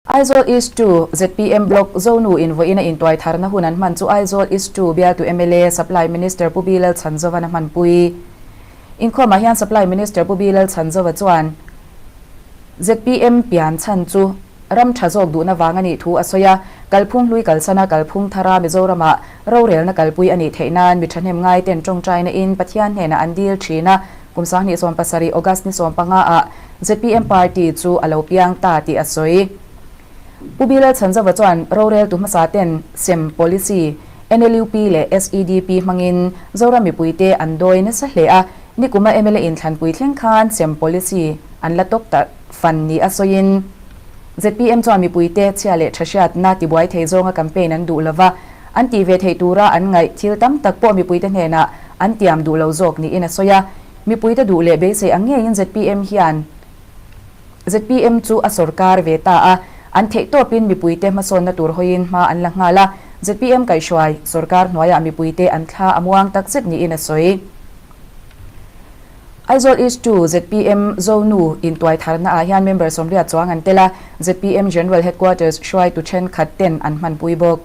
Aizawl East ii zpm Block Zonu in vawiin a intuai tharna hun an hman chu Aizawl East ii bialtu mla Supply Minister Pu Bilal Chhanzovan a hmanpui. Inkhawmah hian Supply Minister Pu Bilal Chhanzova chuan zpm pian chhan chu ram tha zawk duhna vang a nih thu a sawi a, kalphung hlui kalsana kalphung thara Mizoramah rorelna kalpui a nih theih nan mi thahnem ngai ten tawngtaina in Pathian hnenah an dil thin a, kum 2017 August ni 15 ah zpm party chu a lo piang ta tih a sawi. Pu Bilal Chhanzova chuan roreltu hmasa ten sem policy, NLUP leh SEDP hmangin Zoram mipuite an dawi nasa hle a, nikuma mla inthlanpui thleng khan sem policy an la tawk ta fan ni a sawiin zpm chuan mipuite chhia leh tha hriatna tibuai thei zawnga campaign an duh lova, an tih ve theih tura an ngaih thil tam tak pawh mipuite hnenah an tiam duh lo zawk niin a sawi a. Mipuite duh leh beisei ang ngeiin zpm hian zpm chu a sawrkar ve ta a, an theih tawpin mipuite hmasawnna tur hawiin hma an la nghal a, zpm kaihhruai sawrkar hnuaiah mipuite an thla a muang tak zet niin a sawi. Aizawl East ii zpm Zonu intuai tharna ah hian member 80 chuang an tel a, zpm General Headquarters hruaitu thenkhat ten an hmanpui bawk.